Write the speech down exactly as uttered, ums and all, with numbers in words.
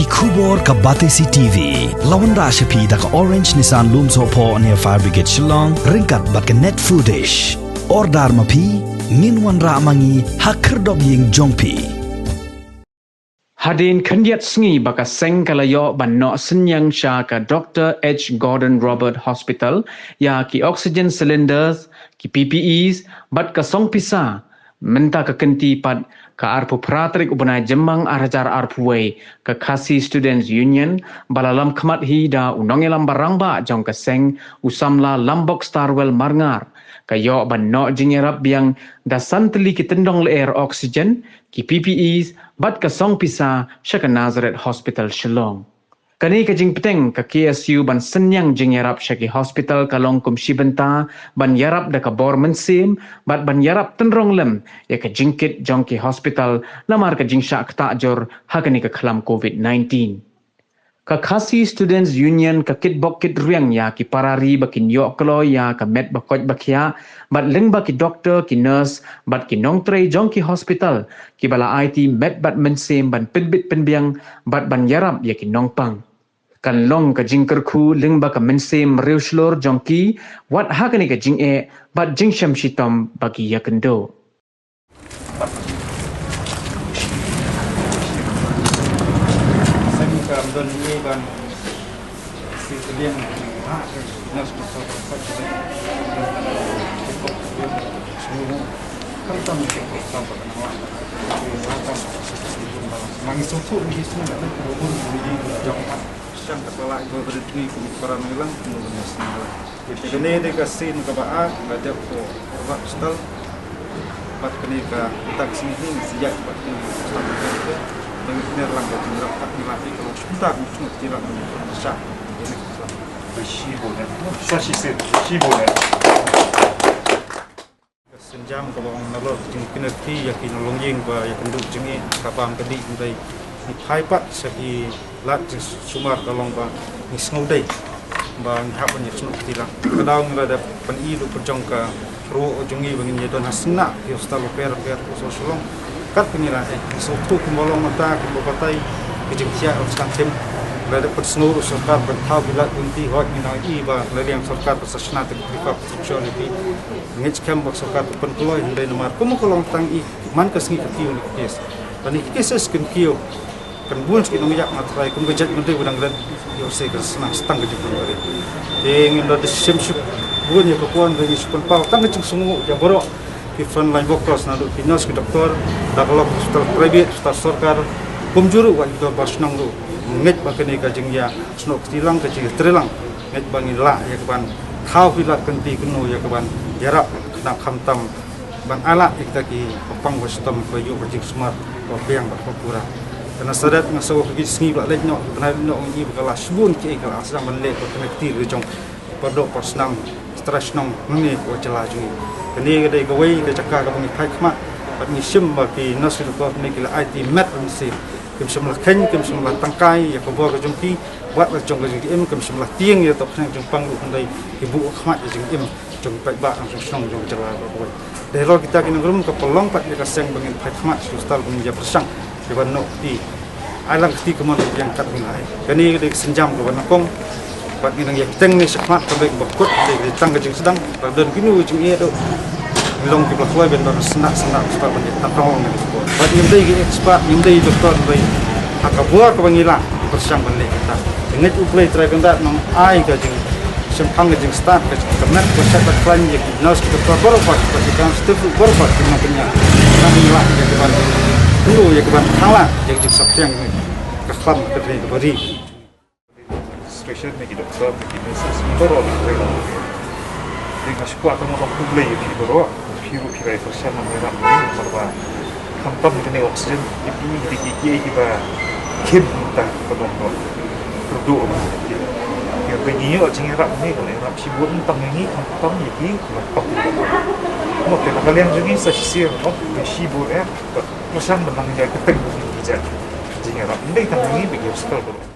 Khubor ka Batesi T V la wanrah sha phi da ka Orange Nissan Lumsohphoh near Fire Brigade Shillong, ryngkat bad ka Net Foodish. Order ma phi, ngin wanrah ma ngi ha khyrdop ïing jong phi. Hadien khyndiat sngi ba ka seng ka la ïoh ban noh synñiang sha ka Doctor H Gordon Roberts Hospital ïa ki oxygen cylinders, ki P P Es bad ka song pisa. Mynta ka kynti pat, ka arphew phra tarik u bnai Jymmang ar hajar arphew wei, ka Khasi Students Union, ba la lam khmat hi da u nongïalam ba rangbah jong ka seng, u samla Lambok Starwell Marngar, ka ïoh ban noh jingïarap biang da san tylli ki tyndong lyer oxygen, ki P P Es bad ka song pisa sha ka Nazareth Hospital Shillong. Kane ka jingpteng ka K S U ban synñiang jingïarap sha ki hospital ka long kum shi bynta ban ïarap da ka bor mynsiem bad ban ïarap tynrong lem ïa ka jingkit jong ki hospital namar ka jingshah ktah jur ha kane ka khlam covid nineteen. Ka Khasi Students Union ka kitbok kitrwiang ïa ki para ri ba kin ïoh kloi ïa ka met ba koit ba khiah, bad lyngba ki doktor, ki nurse bad ki nongtrei jong ki hospital, kiba la aiti met bad mynsiem ban pynbit pynbiang bad ban ïarap ïa ki nongpang. Kan long ka jingkyrkhu lyngba ka mynsiem riewshlur jong ki, wat ha kane ka jingeh bad jingshem shitom ba ki ïakynduh. Shan ka pala iba brit ni kum para ngilang kum ngi sngewlang. Kane dei ka sien kaba ar, ka dep ko, kaba stal. Bad kane ka tak sien ni, siap bad kane ka stal. Ngi kner lang ka jingïarap bad ngi la hi ka long sumta kum sngewt ki lang ka sha. Shi bone. Sa shi sien, shi bone. Ka sienjam kaba ong nalor ka jingkynnoh kti ïa ki nongïing ba ïakynduh jingeh ka bam ka dih, hynrei ngi phai pat sha ki lad jingsumar ka long ba ngi sngewdei ba ngi hap ban ïasnoh kti lang. Ka daw ngi la dep pyni ruh pyrshang ka ruh jong ngi ba ngin ïadon ha sngewbha ki hospital bapher bapher ha Shillong. Katba ngi la eh, ngi sngewthuh kumba long mynta kumba batai ki jingthiah ruh sdang them. Ngi la dep pynsngew ruh sorkar ban thaw ki lad lynti, hooid ngi nang ïohi ba la liang sorkar ba sa shna te ki infrastructure lynti. Ngeit skhem ba sorkar te pynkloi, hynrei namar kum ka long tang i man ka sngi ka kiew ne ka case. Lane ki cases kin kiew. Kan bun sha ki nongïap, nga trai kum ka jait mynder ba dang rit. Ïoh se ka sna stang ka jingpynbari. Te ngim da shim shuh bun ïa ka por, ngin shu pynpaw tang ka jingsngewnguh ïa baroh ki frontline workers, naduh ki nurse, ki doktor, da ka long hospital private, hospital sorkar, kumjuh ruh wat ki dorbar shnong ruh. Ngeit ba kane ka jingïasnoh kti lang, ka jingïatreilang, ngeit ba ngin lah ïa kaban thaw ki lad kynti kynnoh ïa kaban ïarap, khnang khamtam ban ailad ïa kita ki bapang bashitom ba ïoh ka jingsumar ba biang bad ba pura. Te na sadet nga sngew ka sngi ba la leit noh, ba la leit noh, ngi ba ka la shibun kiei kiei ka la sdang ban leh ba kane ka kti ka jong Pardoh Parsnam, Stra Shnong, hangne ha ka jylla jong ngi. Kane ka dei kawei ka jaka kaba ngi phai khmat bad ngi shim ba ki nurse, ki doktor hangne ki la aiti met bad mynsiem. Kim shym la kheiñ, kim shym la tangkai ïa ka bor ka jong ki, wat la jong ka jingim, kim shym la tieng ïa ka tnat jingpang ruh, hynrei ki buh khmat ïa ka jingim jong ki paidbah, jong shnong, jong jylla baroh kawei. Dei halor kita ki nongrim ka pynlong pat ïa ka seng ba ngin phai khmat sha hospital ba ngin ïa pyrshang ïa ban noh kti. Ai lang kti kumno ruh ïa kat ngi lai. Kane ka dei ka sienjam kaba nyngkong. Bad ngi nang ïa kyrteng ne shakhmat ka dei kaba kut, dei ka dei tang ka jingsdang. Ba don kino ka jingeh ruh, ngi long kiba la kloi ban don sngewbha sngewbha hospital ban ïa tang long ne. Bad ngim dei ki expert, ngim dei doktor, ngim dei. Ha ka bor kaba ngi lah, ngi pyrshang ban leh kita. Ngeit U Blei Trai Kynrad un ai ka jingshemphang, ka jingstad, ka jingkmen, ka shait bad khlaiñ ïa ki nurse, ki doktor baroh pat, bad ki kan step baroh pat ki nongpynïaid. Nang ïa lah ïa ki ban kynduh, ïa ki ban khanglad ïa ka jingsaphriang ka khlam ka dei kaba ri. Special ne ki doktor ne ki nurses baroh ki trei. Te nga shu kwah tang ban ong khublei ïa phi baroh. Phi ruh phi la pyrshang ban ïarap ïa ngi namar ba khamtam kane oxygen, ïa phi ki dei ki kiei kiba khim mynta ka dong dong. Kyrduh ba ïa phi ngi ïoh jingïarap ne ka la ïarap shibun tang ïa ngi khamtam ïa ki kiba pang. Mo te na ka liang jong ngi sa shisien mo te shibun eh. Pyrshang ban nang ïa kyrteng ki jait jingïarap. Ym dei tang ïa ngi ba ki hospital baroh.